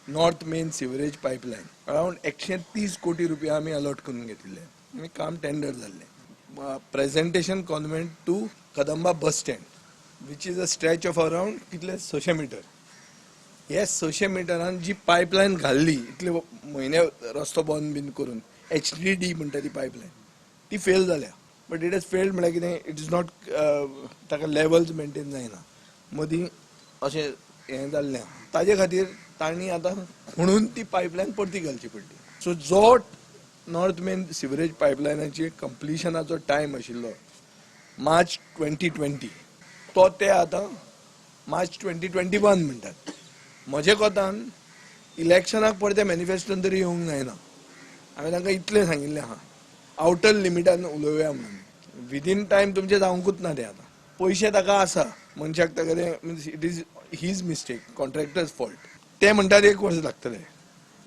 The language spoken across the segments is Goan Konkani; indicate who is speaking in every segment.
Speaker 1: North main sewerage pipeline around 130 कोटी रुपया आमी अलॉट करून घेतिल्ले आनी काम टेंडर जाल्लें. Presentation Convent to Kadamba bus stand, which is a stretch of around कितले, 600 मिटर. हे 600 मिटरान जी पायपलायन घाल्ली, इतले म्हयने रस्तो बंद बीन करून, एचडीडी म्हणटा ती पायपलायन, ती फेल जाल्या. बट it is failed म्हळ्यार कितें, it is not, ताका लेवल्स मेंटेन जायना, मदीं अशें हें जाल्लें आहा. ताजे खातीर तांणी आतां म्हणून ती पायपलायन परती घालची पडली. सो जो नॉर्थ मेन सिवरेज पायपलायनाची कंप्लिशनाचो टायम आशिल्लो मार्च 2020, तो ते आतां मार्च 2021 म्हणटात. म्हजे कोतान इलेक्शनाक परते मॅनिफेस्टोन तरी येवंक जायना. हांवें तांकां इतलें सांगिल्लें आहा, आवटर लिमिटान उलोवया म्हणून. विदीन टायम तुमचें जावंकूच ना तें. आतां पयशे ताका आसा मनशाक, ताका तें means it is his mistake, contractor's fault. ते म्हणटात एक वर्स लागतलें.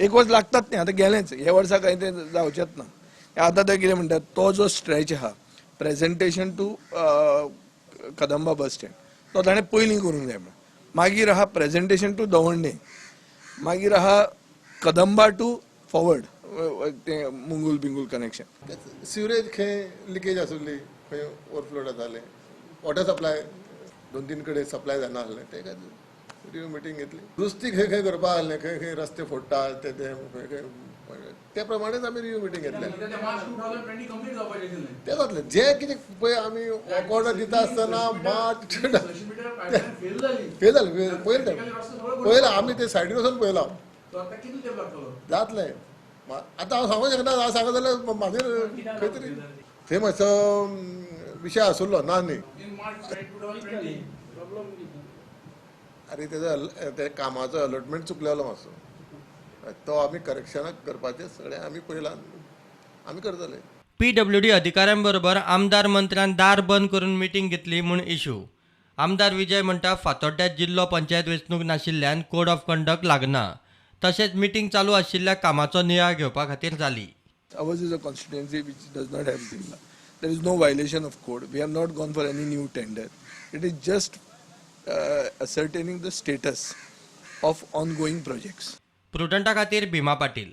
Speaker 1: एक वर्स लागतात न्ही, आतां गेलेंच. हे वर्सा कांय तें जावचेंच ना. आतां ते कितें म्हणटात, तो जो स्ट्रेच आहा, Presentation to Kadamba bus stand, तो ताणें पयलीं करूंक जाय म्हणून. मागीर आहा प्रेजेंटेशन टू दवंडे, मागीर आहा कदंबा टू फॉवर्ड तें मुंगूल बिंगूल कनेक्शन.
Speaker 2: सिवरेज खंय लिकेज आसली, खंय ओवरफ्लो जातालें, वॉटर सप्लाय दोन तीन कडेन सप्लाय जायना आसलें, ते खातीर रिव्यू मिटींग घेतली. दुरुस्ती खंय खंय करपा आसलें, खंय खंय रस्ते फोडटात ते ते खंय खंय, ते प्रमाणेच आमी रिव्यू मिटींग घेतले.
Speaker 3: मार्च 2020 कंप्लीट जावपाचें आशिल्लें.
Speaker 2: ते जातलें. जे कितें पळय आमी ऑर्डर दिता आसतना मार्च
Speaker 3: 600 मिटर पायपलायन फेल जाली.
Speaker 2: फेल जालें, पयलें ते पळयलां आमी, ते सायडीन वचून पळयलां.
Speaker 3: तो आतां कितले तेंप लागतलो?
Speaker 2: जातलें. आतां हांव सांगूंक शकना. हांव सांगत जाल्यार म्हाजेर खंय तरी थंय मातसो विशय आसुल्लो ना न्ही.
Speaker 3: In March 2020.
Speaker 2: अरे, तेजो ते कामाचो अलॉटमेंट चुकलेलो मातसो. तो आमी करेक्शनाक करपाचें सगळें आमी पळयलां, आमी करतले.
Speaker 4: पीडब्ल्यूडी अधिकाऱ्यांबरोबर आमदार मंत्र्यान दार बंद करून मिटींग घेतली म्हूण इशू. आमदार विजय म्हणटा, फातोड्ड्यात जिल्लो पंचायत वेंचणूक नाशिल्ल्यान कोड ऑफ कंडक्ट लागना. तशेंच मिटींग चालू आशिल्ल्या कामाचो नियाळ घेवपा खातीर जाली.
Speaker 1: Ours is a constituency which does not have Zilla. There is no violation of code. We have not gone for any new tender. It is just ascertaining the status of ongoing projects.
Speaker 4: प्रुडंटा खातीर भीमा पाटील.